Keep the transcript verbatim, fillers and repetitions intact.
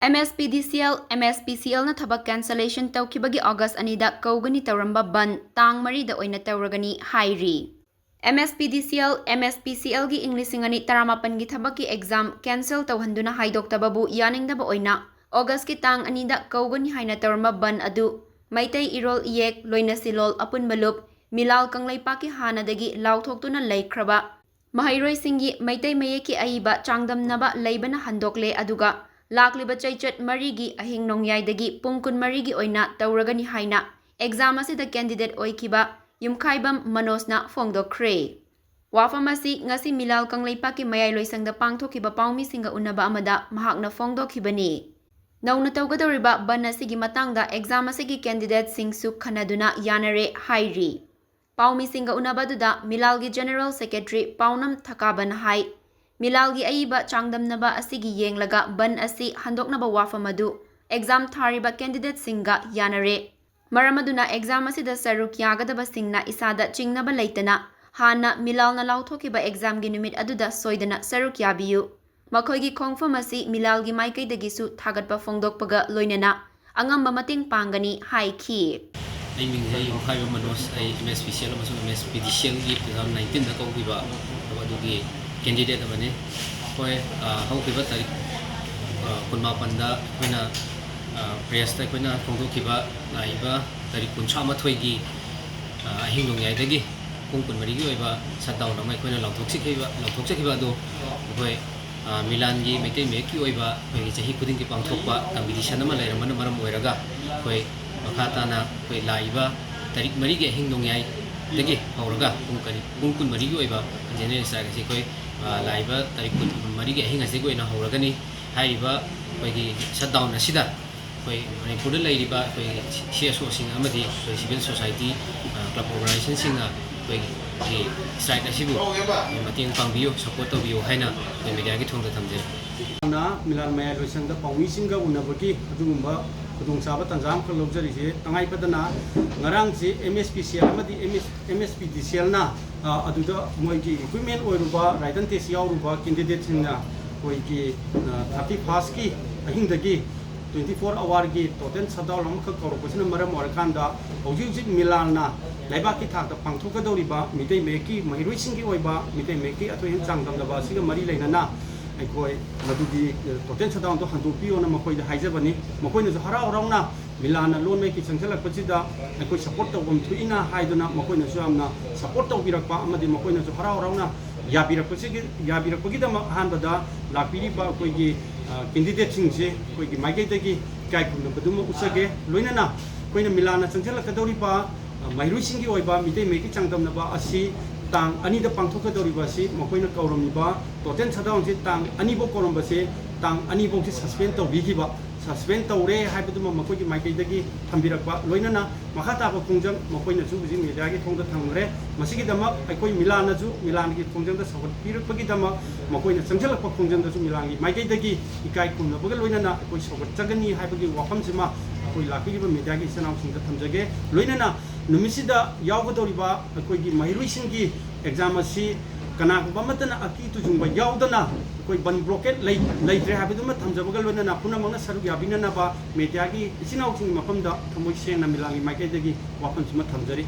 MSPDCL, MSPCLꯅ ꯊꯕꯛ cancellation ꯇꯧꯈꯤꯕꯒꯤ August ꯑꯅꯤꯗ ꯀꯧꯒꯅꯤ ꯇꯧꯔꯝꯕ ꯕꯟ ꯇꯥꯡ ꯃꯔꯤꯗ ꯑꯣꯏꯅ ꯇꯧꯔꯒꯅꯤ ꯍꯥꯏꯔꯤ꯫ MSPDCL, MSPCLꯒꯤ ꯏꯪ ꯂꯤꯁꯤꯡ ꯑꯅꯤ ꯇꯔꯥꯃꯥꯄꯟꯒꯤ ꯊꯕꯛꯀꯤ exam cancel ꯇꯧꯍꯟꯗꯨꯅ ꯍꯥꯏꯗꯣꯛꯇꯕꯕꯨ ꯌꯥꯅꯤꯡꯗꯕ ꯑꯣꯏꯅ Augustꯀꯤ ꯇꯥꯡ ꯑꯅꯤꯗ ꯀꯧꯒꯅꯤ ꯍꯥꯏꯅ ꯇꯧꯔꯝꯕ ꯕꯟ ꯑꯗꯨ ꯃꯩꯇꯩ ꯏꯔꯣꯜ ꯏꯌꯦꯛ, ꯂꯣꯏꯅ ꯁꯤꯂꯣꯜ ꯑꯄꯨꯟꯕ ꯂꯨꯞ, ꯃꯤꯂꯥꯜ ꯀꯪꯂꯩꯄꯥꯛꯀꯤ ꯍꯥꯟꯅꯗꯒꯤ ꯂꯥꯎꯊꯣꯛꯇꯨꯅ ꯂꯩꯈ꯭ꯔꯕ ꯃꯍꯩꯔꯣꯏꯁꯤꯡꯒꯤ ꯃꯩꯇꯩ ꯃꯌꯦꯛꯀꯤ ꯑꯏꯕ ꯆꯥꯡꯗꯝꯅꯕ ꯂꯩꯕꯅ ꯍꯟꯗꯣꯛꯂꯦ, ꯑꯗꯨꯒ ꯂꯥꯛꯂꯤꯕ ꯆꯩꯆꯠ ꯃꯔꯤꯒꯤ ꯑꯍꯤꯡ ꯅꯣꯡꯌꯥꯏꯗꯒꯤ ꯄꯨꯡ ꯀꯨꯟꯃꯔꯤꯒꯤ ꯑꯣꯏꯅ ꯇꯧꯔꯒꯅꯤ ꯍꯥꯏꯅ exam ꯑꯁꯤꯗ candidate ꯑꯣꯏꯈꯤꯕ ꯌꯨꯝꯈꯥꯏꯕꯝ ꯃꯅꯣꯖꯅ ꯐꯣꯡꯗꯣꯛꯈ꯭ꯔꯦ꯫ ꯋꯥꯐꯝ ꯑꯁꯤ ꯉꯁꯤ ꯃꯤꯂꯥꯜ ꯀꯪꯂꯩꯄꯥꯛꯀꯤ ꯃꯌꯥꯏ ꯂꯣꯏꯁꯪꯗ ꯄꯥꯡꯊꯣꯛꯈꯤꯕ ꯄꯥꯎꯃꯤꯁꯤꯡꯒ ꯎꯅꯕ ꯑꯃꯗ ꯃꯍꯥꯛꯅ ꯐꯣꯡꯗꯣꯛꯈꯤꯕꯅꯤ꯫ ꯅꯧꯅ ꯇꯧꯒꯗꯧꯔꯤꯕ ꯕꯟ ꯑꯁꯤꯒꯤ ꯃꯇꯥꯡꯗ exam ꯑꯁꯤꯒꯤ candidateꯁꯤꯡꯁꯨ ꯈꯟꯅꯗꯨꯅ ꯌꯥꯅꯔꯦ ꯍꯥꯏꯔꯤ꯫ ꯄꯥꯎꯃꯤꯁꯤꯡꯒ ꯎꯅꯕꯗꯨꯗ ꯃꯤꯂꯥꯜꯒꯤ General Secretary ꯄꯥꯎꯅꯝ ꯊꯀꯥꯕꯅ ꯍꯥꯏ, ꯃꯤꯂꯥꯜꯒꯤ ꯑꯏꯕ ꯆꯥꯡꯗꯝꯅꯕ ꯑꯁꯤꯒꯤ ꯌꯦꯡꯂꯒ ꯕꯟ ꯑꯁꯤ ꯍꯟꯗꯣꯛꯅꯕ ꯋꯥꯐꯝ ꯑꯗꯨ exam ꯊꯥꯔꯤꯕ candidateꯁꯤꯡꯒ ꯌꯥꯅꯔꯦ꯫ ꯃꯔꯝ ꯑꯗꯨꯅ exam ꯑꯁꯤꯗ ꯁꯔꯨꯛ ꯌꯥꯒꯗꯕꯁꯤꯡꯅ ꯏꯁꯥꯗ ꯆꯤꯡꯅꯕ ꯂꯩꯇꯅ ꯍꯥꯟꯅ ꯃꯤꯂꯥꯜꯅ ꯂꯥꯎꯊꯣꯛꯈꯤꯕ examꯒꯤ ꯅꯨꯃꯤꯠ ꯑꯗꯨꯗ ꯁꯣꯏꯗꯅ ꯁꯔꯨꯛ ꯌꯥꯕꯤꯌꯨ꯫ ꯃꯈꯣꯏꯒꯤ ꯈꯣꯡꯐꯝ ꯑꯁꯤ ꯃꯤꯂꯥꯜꯒꯤ ꯃꯥꯏꯀꯩꯗꯒꯤꯁꯨ ꯊꯥꯒꯠꯄ ꯐꯣꯡꯗꯣꯛꯄꯒ ꯂꯣꯏꯅꯅ ꯑꯉꯝꯕ ꯃꯇꯦꯡ ꯄꯥꯡꯒꯅꯤ ꯍꯥꯏꯈꯤ꯫ ꯑꯩ ꯃꯤꯡꯁꯦ ꯌꯨꯝꯈꯥꯏꯕ ꯃꯅꯣꯖ, ꯑꯩ MSPCL ꯑꯃꯁꯨꯡ MSPDCLꯒꯤ two thousand nineteenꯗ ꯀꯧꯈꯤꯕ ꯑꯗꯨꯒꯤ candidate ꯑꯃꯅꯤ꯫ ꯑꯩꯈꯣꯏ, ꯑ, ꯍꯧꯈꯤꯕ ꯇꯥꯔꯤꯛ, ꯑ, ꯀꯨꯟꯃꯥꯄꯟꯗ ꯑꯩꯈꯣꯏꯅ, ꯑ, pressꯇ ꯑꯩꯈꯣꯏꯅ ꯐꯣꯡꯗꯣꯛꯈꯤꯕ ꯂꯥꯛꯏꯕ ꯇꯥꯔꯤꯛ ꯀꯨꯟꯊ꯭ꯔꯥ ꯃꯥꯊꯣꯏꯒꯤ, ꯑ, ꯑꯍꯤꯡ ꯅꯣꯡꯌꯥꯏꯗꯒꯤ ꯄꯨꯡ ꯀꯨꯟꯃꯔꯤꯒꯤ ꯑꯣꯏꯕ shutdown ꯑꯃ ꯑꯩꯈꯣꯏꯅ ꯂꯥꯎꯊꯣꯛꯆꯈꯤꯕ, ꯂꯥꯎꯊꯣꯛꯆꯈꯤꯕ ꯑꯗꯨ ꯑꯩꯈꯣꯏ, ꯑ, ꯃꯤꯂꯥꯟꯒꯤ ꯃꯩꯇꯩ ꯃꯌꯦꯛꯀꯤ ꯑꯣꯏꯕ ꯑꯩꯈꯣꯏꯒꯤ ꯆꯍꯤ ꯈꯨꯗꯤꯡꯒꯤ ꯄꯥꯡꯊꯣꯛꯄ competition ꯑꯃ ꯂꯩꯔꯝꯕꯅ ꯃꯔꯝ ꯑꯣꯏꯔꯒ ꯑꯩꯈꯣꯏ ꯃꯈꯥ ꯇꯥꯅ ꯑꯩꯈꯣꯏ ꯂꯥꯛꯏꯕ ꯇꯥꯔꯤꯛ ꯃꯔꯤꯒꯤ ꯑꯍꯤꯡ ꯅꯣꯡꯌꯥꯏꯗꯒꯤ ꯍꯧꯔꯒ ꯄꯨꯡ ꯀꯔꯤ, ꯄꯨꯡ ꯀꯨꯟꯃꯔꯤꯒꯤ ꯑꯣꯏꯕ general strike ꯑꯁꯤ ꯑꯩꯈꯣꯏ, ꯑ, ꯂꯥꯛꯏꯕ ꯇꯥꯔꯤꯛ ꯀꯨꯟꯃꯔꯤꯒꯤ ꯑꯍꯤꯡ ꯑꯁꯤꯒꯤ ꯑꯣꯏꯅ ꯍꯧꯔꯒꯅꯤ꯫ ꯍꯥꯏꯔꯤꯕ ꯑꯩꯈꯣꯏꯒꯤ shutdown ꯑꯁꯤꯗ ꯑꯩꯈꯣꯏ ꯃꯅꯤꯄꯨꯔꯗ ꯂꯩꯔꯤꯕ ꯑꯩꯈꯣꯏ CSOꯁꯤꯡ ꯑꯃꯗꯤ ꯑꯩꯈꯣꯏ civil society, ꯑ, club organizationꯁꯤꯡꯅ ꯑꯩꯈꯣꯏꯒꯤ strike ꯑꯁꯤꯕꯨ ꯑꯩꯈꯣꯏ ꯃꯇꯦꯡ ꯄꯥꯡꯕꯤꯌꯨ, support ꯇꯧꯕꯤꯌꯨ ꯍꯥꯏꯅ ꯑꯩꯈꯣꯏ mediaꯒꯤ ꯊꯣꯡꯗ ꯊꯝꯖꯔꯤ꯫ ꯅ ꯃꯤꯂꯥꯜ ꯃꯌꯥꯏ ꯂꯣꯏꯁꯪꯗ ꯄꯥꯎꯃꯤꯁꯤꯡꯒ ꯎꯅꯕꯒꯤ ꯑꯗꯨꯒꯨꯝꯕ ꯈꯨꯗꯣꯡꯆꯥꯕ ꯇꯥꯟꯖꯥ ꯑꯃꯈꯛ ꯂꯧꯖꯔꯤꯁꯦ꯫ ꯇꯉꯥꯏ ꯐꯗꯅ ꯉꯔꯥꯡꯁꯦ MSPCL ꯑꯃꯗꯤ MS, MSPDCLꯅ, ꯑ, ꯑꯗꯨꯗ ꯃꯣꯏꯒꯤ equipment ꯑꯣꯏꯔꯨꯕ, written test ꯌꯥꯎꯔꯨꯕ candidateꯁꯤꯡꯅ ꯑꯩꯈꯣꯏꯒꯤ, ꯑ, thirty firstꯀꯤ ꯑꯍꯤꯡꯗꯒꯤ twenty four hourꯒꯤ total shutdown ꯑꯃꯈꯛ ꯀꯧꯔꯛꯄꯁꯤꯅ ꯃꯔꯝ ꯑꯣꯏꯔꯀꯥꯟꯗ ꯍꯧꯖꯤꯛ ꯍꯧꯖꯤꯛ ꯃꯤꯂꯥꯟꯅ ꯂꯩꯕꯥꯛꯀꯤ ꯊꯥꯛꯇ ꯄꯥꯡꯊꯣꯛꯀꯗꯧꯔꯤꯕ ꯃꯤꯇꯩ ꯃꯌꯦꯛꯀꯤ ꯃꯍꯩꯔꯣꯏꯁꯤꯡꯒꯤ ꯑꯣꯏꯕ ꯃꯤꯇꯩ ꯃꯌꯦꯛꯀꯤ ꯑꯊꯣꯏ ꯑꯍꯦꯟ ꯆꯥꯡꯗꯝꯅꯕ ꯑꯁꯤꯒ ꯃꯔꯤ ꯂꯩꯅꯅ ꯑꯩꯈꯣꯏ ꯃꯗꯨꯒꯤ total shutdownꯗꯣ ꯍꯟꯗꯣꯛꯄꯤꯌꯣꯅ ꯃꯈꯣꯏꯗ ꯍꯥꯏꯖꯕꯅꯤ꯫ ꯃꯈꯣꯏꯅꯁꯨ ꯍꯔꯥꯎ ꯍꯔꯥꯎꯅ ꯃꯤꯂꯥꯟꯅ ꯂꯣꯟ ꯃꯌꯦꯛꯀꯤ ꯆꯪꯁꯤꯜꯂꯛꯄꯁꯤꯗ ꯑꯩꯈꯣꯏ support ꯇꯧꯐꯝ ꯊꯣꯛꯏꯅ ꯍꯥꯏꯗꯨꯅ ꯃꯈꯣꯏꯅꯁꯨ ꯌꯥꯝꯅ support ꯇꯧꯕꯤꯔꯛꯄ ꯑꯃꯗꯤ ꯃꯈꯣꯏꯅꯁꯨ ꯍꯔꯥꯎ ꯍꯔꯥꯎꯅ ꯌꯥꯕꯤꯔꯛꯄꯁꯤꯒꯤ, ꯌꯥꯕꯤꯔꯛꯄꯒꯤꯗꯃꯛ ꯑꯍꯥꯟꯕꯗ ꯂꯥꯛꯄꯤꯔꯤꯕ ꯑꯩꯈꯣꯏꯒꯤ, ꯑ, candidateꯁꯤꯡꯁꯦ ꯑꯩꯈꯣꯏꯒꯤ ꯃꯥꯏꯀꯩꯗꯒꯤ ꯏꯀꯥꯏ ꯈꯨꯝꯅꯕꯗꯨꯃ ꯎꯠꯆꯒꯦ꯫ ꯂꯣꯏꯅꯅ ꯑꯩꯈꯣꯏꯅ ꯃꯤꯂꯥꯟꯅ ꯆꯪꯁꯤꯜꯂꯛꯀꯗꯧꯔꯤꯕ, ꯑ, ꯃꯍꯩꯔꯣꯏꯁꯤꯡꯒꯤ ꯑꯣꯏꯕ ꯃꯤꯇꯩ ꯃꯌꯦꯛꯀꯤ ꯆꯥꯡꯗꯝꯅꯕ ꯑꯁꯤ ꯇꯥꯡ ꯑꯅꯤꯗ ꯄꯥꯡꯊꯣꯛꯀꯗꯧꯔꯤꯕ ꯑꯁꯤ ꯃꯈꯣꯏꯅ ꯀꯧꯔꯝꯃꯤꯕ total shutdownꯁꯤ ꯇꯥꯡ ꯑꯅꯤꯐꯧ ꯀꯧꯔꯝꯕꯁꯦ ꯇꯥꯡ ꯑꯅꯤꯐꯧꯁꯤ suspend ꯇꯧꯕꯤꯈꯤꯕ꯫ Suspend ꯇꯧꯔꯦ ꯍꯥꯏꯕꯗꯨꯃ ꯃꯈꯣꯏꯒꯤ ꯃꯥꯏꯀꯩꯗꯒꯤ ꯊꯝꯕꯤꯔꯛꯄ, ꯂꯣꯏꯅꯅ ꯃꯈꯥ ꯇꯥꯕ ꯈꯣꯡꯖꯪ ꯃꯈꯣꯏꯅꯁꯨ ꯍꯧꯖꯤꯛ mediaꯒꯤ ꯊꯣꯡꯗ ꯊꯝꯈ꯭ꯔꯦ꯫ ꯃꯁꯤꯒꯤꯗꯃꯛ ꯑꯩꯈꯣꯏ ꯃꯤꯂꯥꯟꯅꯁꯨ ꯃꯤꯂꯥꯟꯒꯤ ꯈꯣꯡꯖꯪꯗ ꯁꯧꯒꯠꯄꯤꯔꯛꯄꯒꯤꯗꯃꯛ ꯃꯈꯣꯏꯅ ꯆꯪꯁꯤꯜꯂꯛꯄ ꯈꯣꯡꯖꯪꯗꯁꯨ ꯃꯤꯂꯥꯟꯒꯤ ꯃꯥꯏꯀꯩꯗꯒꯤ ꯏꯀꯥꯏ ꯈꯨꯝꯅꯕꯒ ꯂꯣꯏꯅꯅ ꯑꯩꯈꯣꯏ ꯁꯧꯒꯠꯆꯒꯅꯤ ꯍꯥꯏꯕꯒꯤ ꯋꯥꯐꯝꯁꯤꯃ ꯑꯩꯈꯣꯏ ꯂꯥꯛꯄꯤꯔꯤꯕ mediaꯒꯤ ꯏꯆꯤꯟ ꯏꯅꯥꯎꯁꯤꯡꯗ ꯊꯝꯖꯒꯦ꯫ ꯂꯣꯏꯅꯅ ꯅꯨꯃꯤꯠꯁꯤꯗ ꯌꯥꯎꯒꯗꯧꯔꯤꯕ ꯑꯩꯈꯣꯏꯒꯤ ꯃꯍꯩꯔꯣꯏꯁꯤꯡꯒꯤ exam ꯑꯁꯤ ꯀꯅꯥꯒꯨꯝꯕ ꯑꯃꯠꯇꯅ ꯑꯀꯤ ꯇꯨꯖꯨꯡꯕ ꯌꯥꯎꯗꯅ ꯑꯩꯈꯣꯏ ꯕꯟ blockade ꯂꯩ-, ꯂꯩꯇ꯭ꯔꯦ ꯍꯥꯏꯕꯗꯨꯃ ꯊꯝꯖꯕꯒ ꯂꯣꯏꯅꯅ ꯄꯨꯝꯅꯃꯛꯅ ꯁꯔꯨꯛ ꯌꯥꯕꯤꯅꯅꯕ mediaꯒꯤ ꯏꯆꯤꯟ ꯏꯅꯥꯎꯁꯤꯡꯒꯤ ꯃꯐꯝꯗ ꯊꯃꯣꯏ ꯁꯦꯡꯅ ꯃꯤꯂꯥꯟꯒꯤ ꯃꯥꯏꯀꯩꯗꯒꯤ ꯋꯥꯐꯝꯁꯤꯃ ꯊꯝꯖꯔꯤ꯫